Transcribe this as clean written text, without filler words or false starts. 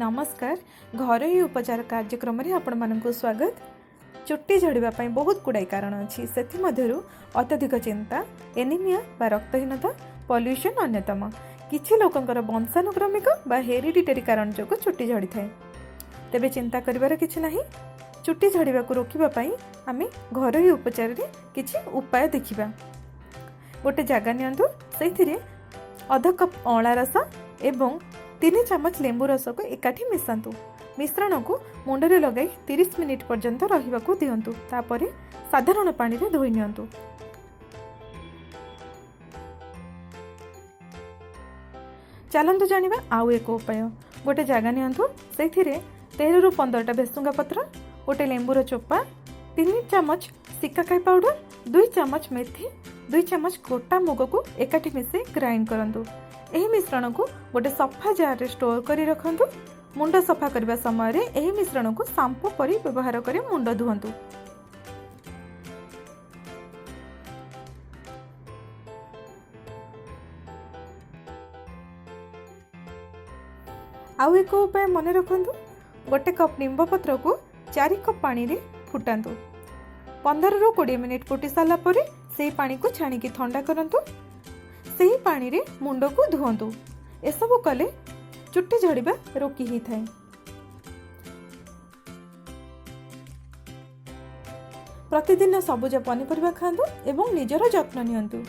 ନମସ୍କାର, ଘରୋଇ ଉପଚାର କାର୍ଯ୍ୟକ୍ରମରେ ଆପଣମାନଙ୍କୁ ସ୍ୱାଗତ। ଚୁଟି ଝଡ଼ିବା ପାଇଁ ବହୁତ ଗୁଡ଼ାଏ କାରଣ ଅଛି। ସେଥିମଧ୍ୟରୁ ଅତ୍ୟଧିକ ଚିନ୍ତା, ଏନିମିଆ ବା ରକ୍ତହୀନତା, ପଲ୍ୟୁସନ୍ ଅନ୍ୟତମ। କିଛି ଲୋକଙ୍କର ବଂଶାନୁକ୍ରମିକ ବା ହେରିଡିଟେରୀ କାରଣ ଯୋଗୁଁ ଚୁଟି ଝଡ଼ିଥାଏ। ତେବେ ଚିନ୍ତା କରିବାର କିଛି ନାହିଁ। ଚୁଟି ଝଡ଼ିବାକୁ ରୋକିବା ପାଇଁ ଆମେ ଘରୋଇ ଉପଚାରରେ କିଛି ଉପାୟ ଦେଖିବା। ଗୋଟେ ଜାଗା ନିଅନ୍ତୁ, ସେଇଥିରେ ଅଧ କପ୍ ଅଁଳା ରସ ଏବଂ 3 ଚାମଚ ଲେମ୍ବୁ ରସକୁ ଏକାଠି ମିଶାନ୍ତୁ। ମିଶ୍ରଣକୁ ମୁଣ୍ଡରେ ଲଗାଇ 30 ମିନିଟ୍ ପର୍ଯ୍ୟନ୍ତ ରହିବାକୁ ଦିଅନ୍ତୁ। ତାପରେ ସାଧାରଣ ପାଣିରେ ଧୋଇ ନିଅନ୍ତୁ। ଚାଲନ୍ତୁ ଜାଣିବା ଆଉ ଏକ ଉପାୟ। ଗୋଟେ ଜାଗା ନିଅନ୍ତୁ, ସେଇଥିରେ 13ରୁ 15ଟା ଭେସୁଙ୍ଗା ପତ୍ର, ଗୋଟେ ଲେମ୍ବୁର ଚୋପା, 3 ଚାମଚ ଶିକାକାଇ ପାଉଡ଼ର, 2 ଚାମଚ ମେଥି, 2 ଚାମଚ ଗୋଟା ମୁଗକୁ ଏକାଠି ମିଶାଇ ଗ୍ରାଇଣ୍ଡ କରନ୍ତୁ। ଏହି ମିଶ୍ରଣକୁ ଗୋଟେ ସଫା ଜାରରେ ଷ୍ଟୋର କରି ରଖନ୍ତୁ। ମୁଣ୍ଡ ସଫା କରିବା ସମୟରେ ଏହି ମିଶ୍ରଣକୁ ସାମ୍ପୁ ପରି ବ୍ୟବହାର କରି ମୁଣ୍ଡ ଧୁଅନ୍ତୁ। ଆଉ ଏକ ଉପାୟ ମନେ ରଖନ୍ତୁ। ଗୋଟେ କପ୍ ନିମ୍ବ ପତ୍ରକୁ 4 କପ୍ ପାଣିରେ ଫୁଟାନ୍ତୁ। 15ରୁ 20 ମିନିଟ୍ ଫୁଟି ସାରିଲା ପରେ ସେହି ପାଣିକୁ ଛାଣିକି ଥଣ୍ଡା କରନ୍ତୁ। ସେହି ପାଣିରେ ମୁଣ୍ଡକୁ ଧୁଅନ୍ତୁ। ଏସବୁ କଲେ ଚୁଟି ଝଡ଼ିବା ରୋକି ହେଇଥାଏ। ପ୍ରତିଦିନ ସବୁଜ ପନିପରିବା ଖାଆନ୍ତୁ ଏବଂ ନିଜର ଯତ୍ନ ନିଅନ୍ତୁ।